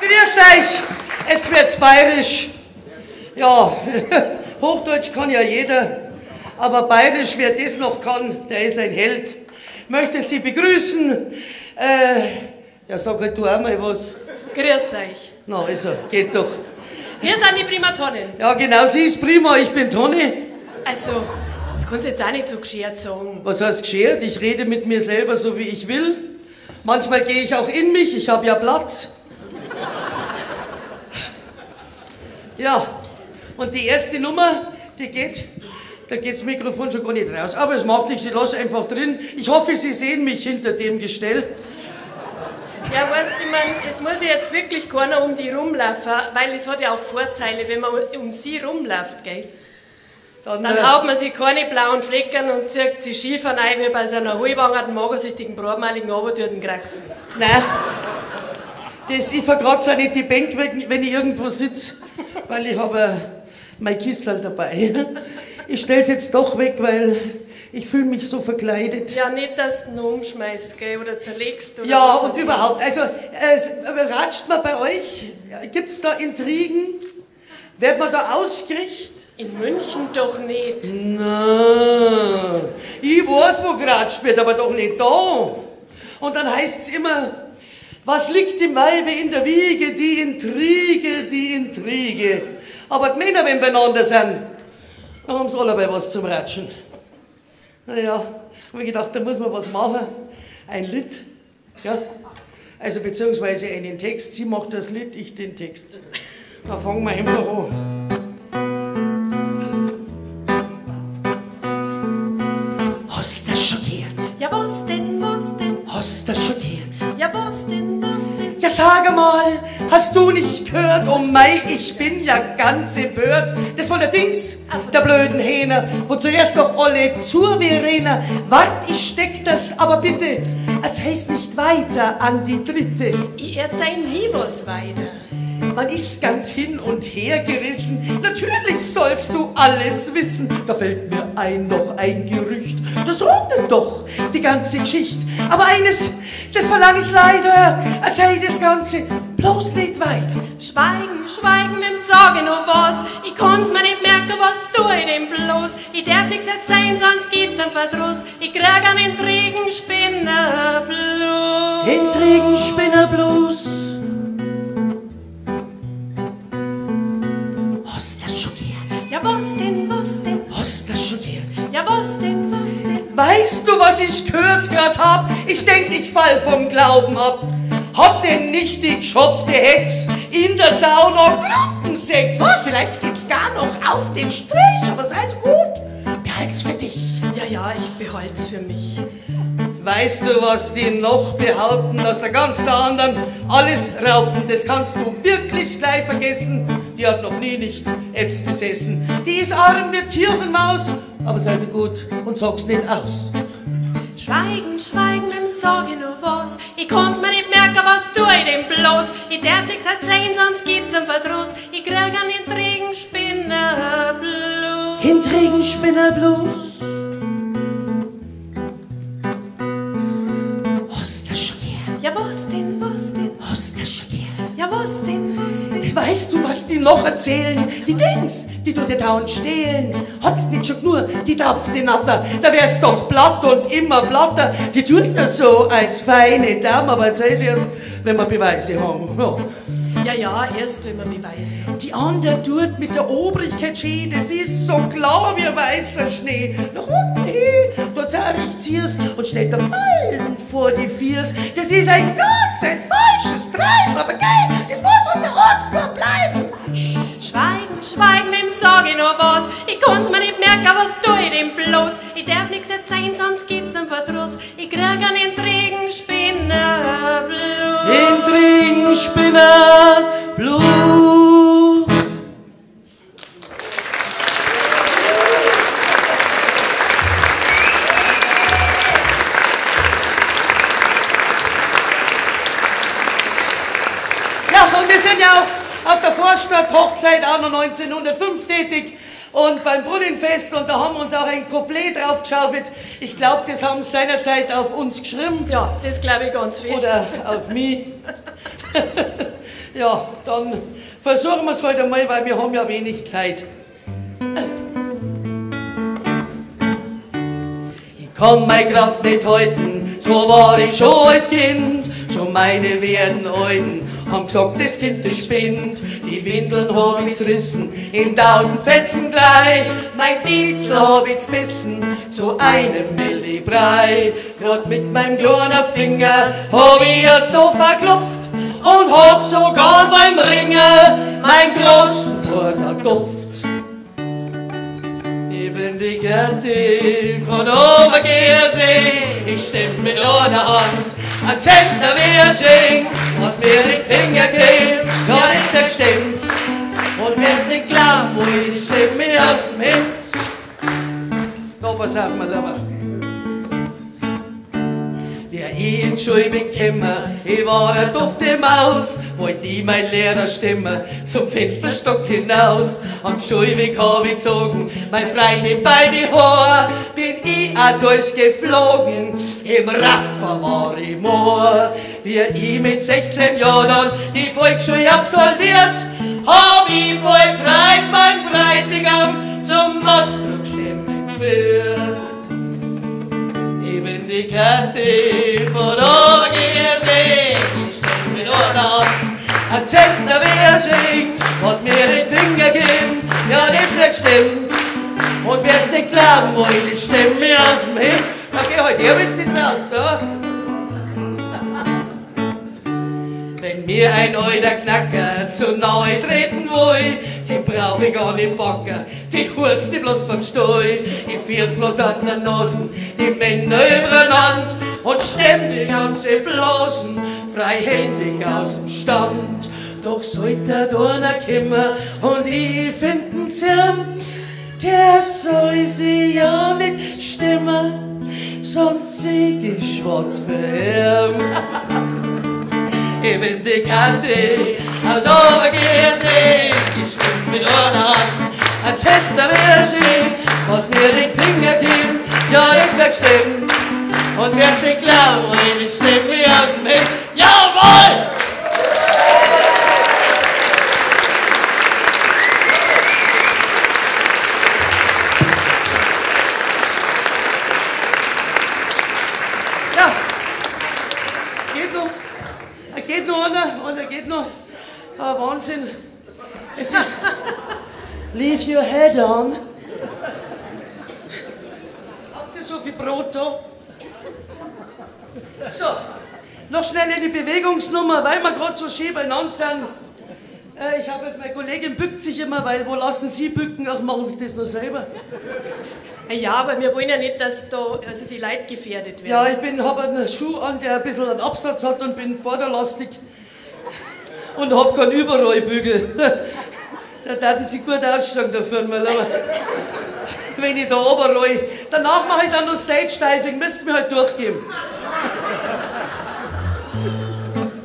Grüß euch, jetzt wird's bayerisch. Ja, Hochdeutsch kann ja jeder, aber bayerisch, wer das noch kann, der ist ein Held. Möchte Sie begrüßen. Ja, sag halt du auch mal was. Grüß euch. Na, also, geht doch. Wir sind die Primatonnen. Ja, genau, sie ist prima, ich bin Toni. Also, das kannst du jetzt auch nicht so geschert sagen. Was heißt geschert? Ich rede mit mir selber so, wie ich will. Manchmal gehe ich auch in mich, ich habe ja Platz. Ja, und die erste Nummer, die geht, da geht das Mikrofon schon gar nicht raus. Aber es macht nichts, ich lasse einfach drin. Ich hoffe, Sie sehen mich hinter dem Gestell. Ja, weißt du, ich mein, es muss ja jetzt wirklich keiner um die rumlaufen, weil es hat ja auch Vorteile, wenn man um sie rumläuft, gell? Dann haut man sich keine blauen Flecken und zieht sich Schiefer rein, wie bei so einer halbwangerten, magersüchtigen, bratmaligen, runtertürten Kraxen. Nein, das, ich verkratze auch nicht die Bank, wenn ich irgendwo sitze, weil ich habe mein Kisserl dabei. Ich stell's jetzt doch weg, weil ich fühle mich so verkleidet. Ja, nicht, dass du ihn umschmeißt, gell, oder zerlegst. Oder ja, was und weiß ich. Überhaupt. Also, ratscht man bei euch? Gibt's da Intrigen? Wird man da ausgerichtet? In München doch nicht. Na, ich weiß, wo geratscht wird, aber doch nicht da. Und dann heißt's immer, was liegt dem Weibe in der Wiege? Die Intrige, die Intrige. Aber die Männer, wenn beieinander sind, da haben sie alle was zum Ratschen. Naja, hab ich gedacht, da muss man was machen. Ein Lied, ja? Also beziehungsweise einen Text. Sie macht das Lied, ich den Text. Da fangen wir einfach an. Hast du das schon gehört? Ja, was denn, was denn? Hast du das schon gehört? Ja, was denn, was denn? Ja, sag mal, hast du nicht gehört? Oh mei, ich bin ja ganz empört. Das war der Dings, der blöden Hähner, wo zuerst noch alle zur Verena. Wart, ich steck das, aber bitte, erzähl's nicht weiter an die Dritte. Ich erzähl nie was weiter. Man ist ganz hin und her gerissen. Natürlich sollst du alles wissen. Da fällt mir ein, noch ein Gerücht. Das rundet doch die ganze Geschichte. Aber eines, das verlang ich leider. Erzähl das Ganze bloß nicht weiter. Schweigen, schweigen, wem sag ich noch was? Ich kann's mir nicht merken, was tu ich denn bloß? Ich darf nix erzählen, sonst gibt's einen Verdruss. Ich krieg einen Intrigenspinner bloß. Intrigenspinner bloß. Hast das schon gehört? Ja, was denn, was denn? Hast das schon gehört? Ja, was denn, was denn? Weißt du, was ich gehört grad hab? Ich denk, ich fall vom Glauben ab. Hat denn nicht die geschopfte Hex in der Sauna Gruppensex? Was? Vielleicht geht's gar noch auf den Strich, aber sei's gut. Behalt's für dich. Ja, ja, ich behalt's für mich. Weißt du, was die noch behaupten, dass der ganz der anderen alles raubten? Das kannst du wirklich gleich vergessen. Die hat noch nie nicht Apps besessen. Die ist arm wie Kirchenmaus, aber sei so gut und sag's nicht aus. Schweigen, schweigen, wem sag ich noch was? Ich kann's mir nicht merken, was tu ich denn bloß? Ich darf nix erzählen, sonst gibt's einen Verdruss. Ich krieg einen Intrigenspinner bloß. Intrigenspinner bloß. Hast das schon gehört? Ja, was denn, was denn? Hast das schon gehört? Ja, was denn, was denn? Weißt du, was die noch erzählen? Die Dings, die du dir dauernd stehlen. Hat's nicht schon nur die tropfte Natter? Da wär's doch platt und immer platter. Die tut ja so als feine Dame, aber erzähl sie erst, wenn wir Beweise haben. Ja. Ja, ja, erst wenn wir Beweise haben. Die andere tut mit der Obrigkeit schön, das ist so klar wie weißer Schnee. Nach unten hin, da zerricht sie's und stellt der Fallen vor die Viers. Das ist ein ganz, ein falsches Treiben, aber gell, das muss unter uns nur bleiben. Schweigen, schweigen, wem sag ich noch was? Ich kann's mir nicht merken, was tu ich denn bloß? Ich darf nix erzählen, sonst gibt's einen Verdruss. Ich krieg einen Intrigenspinner bloß. Intrigenspinner bloß. Ja, und wir sind ja auch auf der Vorstadt-Hochzeit anno 1905 tätig und beim Brunnenfest, und da haben wir uns auch ein Couplet draufgeschaufelt. Ich glaub, das haben sie seinerzeit auf uns geschrieben. Ja, das glaub ich ganz fest. Oder auf mich. Ja, dann versuchen wir es heute mal, weil wir haben ja wenig Zeit. Ich kann meine Kraft nicht halten, so war ich schon als Kind. Schon meine werden Alten haben gesagt, das Kind, das spinnt. Die Windeln hab ich zerrissen, in 1000 Fetzen gleich. Mein Diesel hab ich zerbissen, zu einem Millibrei. Grad mit meinem kleinen Finger hab ich ein Sofa geklopft und hab sogar beim Ringer mein großen Bruder getupft. Ich bin die Gerti von Obergiersee, ich stemm mit einer Hand ein Zentner wie ein Schenk, was mir den Finger gibt, dann ist er gestimmt. Und wer's nicht glaubt, wo ich stimme aus dem Hemd. Da pass auf, mein Lieber. Wie ich in die Schule bin gekommen, ich war eine dufte Maus, wollte ich mein Lehrer stimmen, zum Fensterstock hinaus. Am Schulweg hab ich gezogen, mein Freundin bei die Haar, bin ich auch durchgeflogen, im Raffer war ich Moor. Wie ich mit 16 Jahren die Volksschule absolviert, hab ich voll Freude mein Bräutigam zum Maßkrug-Stemmen geführt. Ich bin die Kathi von Obergiersee, ich stemm mit einer Hand ein Zentner wie ein Schenk, was mir den Finger gibt, ja das wird gestimmt. Und wer's nicht glauben wollt, ich stemm mir aus dem Hemd. Na geh halt her, wenn's nicht traust, da. Wenn mir ein alter Knacker zu nahe treten will, den brauch ich gar nicht backen, den hust ich bloß vom Stuhl. Ich führ's bloß an der Nasen, die Männer übereinander und stemm die ganze Blasen freihändig aus dem Stand. Doch sollte da einer kommen und ich finden Zirn, der soll sich ja nicht stimmen, sonst sieg ich schwarz für ihn. Ich bin die Kathi aus Obergiersee, ich stemm mit einer Hand ein Zentner wie ein Schenk, was mir den Finger gibt, ja das wär gestimmt. Und wer's nicht glaubt, ich stemm mir aus dem Hemd. Jawohl! Ja, geht noch. Geht noch einer, geht noch. Ah, Wahnsinn. Es ist. Leave your head on. Habt ihr so viel Brot da? So, noch schnell eine Bewegungsnummer, weil wir gerade so schön beieinander sind. Ich habe jetzt, meine Kollegin bückt sich immer, weil wo lassen Sie bücken? Ach, machen Sie das noch selber. Ja, aber wir wollen ja nicht, dass da also die Leute gefährdet werden. Ja, ich habe einen Schuh an, der ein bisschen einen Absatz hat und bin vorderlastig und habe keinen Überrollbügel. Da taten Sie gut ausschauen dafür, mein Lieber. Wenn ich da runterroll. Danach mache ich dann noch Stage-Diving, müsst ihr mir halt durchgeben.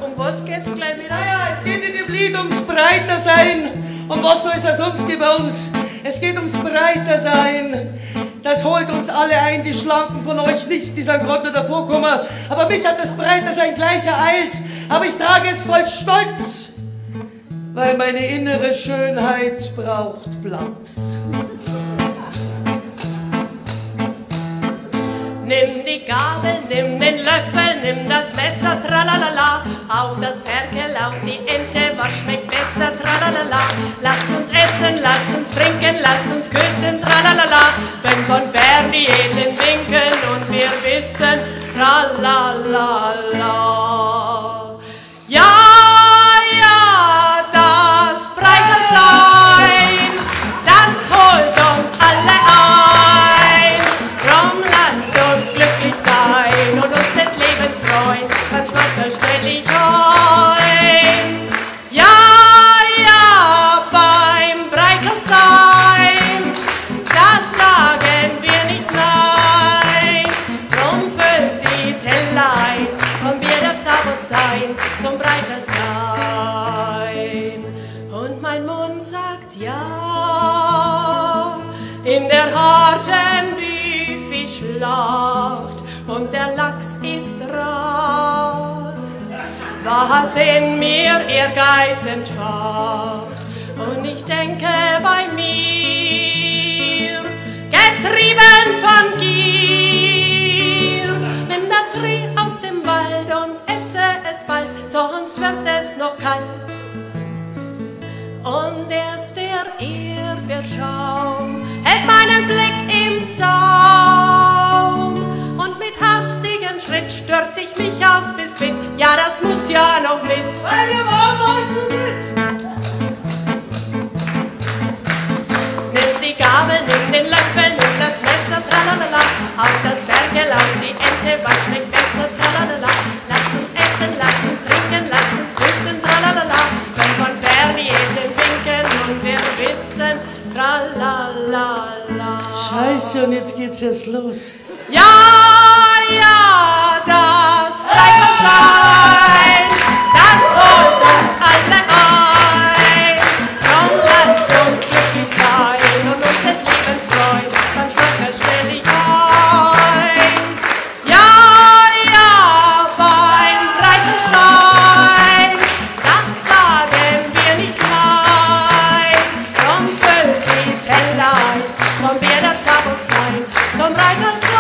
Um was geht's gleich wieder? Naja, es geht in dem Lied ums Breitersein. Um was soll es ja sonst gehen bei uns? Es geht ums Breitersein. Das holt uns alle ein, die Schlanken von euch nicht, die sind gerade nur davor gekommen. Aber mich hat das Breitersein gleich ereilt. Aber ich trage es voll Stolz, weil meine innere Schönheit braucht Platz. Nimm die Gabel, nimm den Löffel, nimm das Messer, tralalala. Auf das Ferkel, auf die Ente, was schmeckt besser, tralalala. Lasst uns essen, lasst uns trinken, lasst uns küssen, tralalala. Wenn von fern die Enten winken und wir wissen, tralalala. Ja, ja, das breite Sein, das holt uns alle ein. Drum lasst uns glücklich sein und uns des Lebens freuen, manchmal verstell ich ein. Ja, ja, beim breiter Sein, das sagen wir nicht nein. Drum füllt die Teller ein, komm, wir darf sauber sein, zum breiter Sein. Und mein Mund sagt ja, in der harten Büffischlacht und der Lachs ist rar. Was in mir Ehrgeiz entfacht. Und ich denke bei mir, getrieben von Gier, nimm das Reh aus dem Wald und esse es bald, sonst wird es noch kalt. Und erst der Erdbeerschaum hält meinen Blick im Zaum. Und mit hastigem Schritt stürz ich mich aufs Biskuit, ja, das muss ja noch mit. Weil wir waren mal zu dritt. Nimm die Gabel, nimm den Löffel, nimm das Messer, tralalala, auf das Ferkel, auf die Ente, was schmeckt besser, tralalala. Lasst uns essen, lasst uns trinken, lasst uns küssen, tralalala. Wenn von fern die Enten winken und wir wissen, tralalala. Scheiße, und jetzt geht's erst los. Ja, ja, das Reitersein, das holt uns alle ein. Drum lasst uns glücklich sein und uns des Lebens freuen, beim Schmacker stell dich ein. Ja, ja, beim Reitersein, das sagen wir nicht nein. Drum füllt die Teller ein, vom Bier darf's aber sein, zum Reitersein.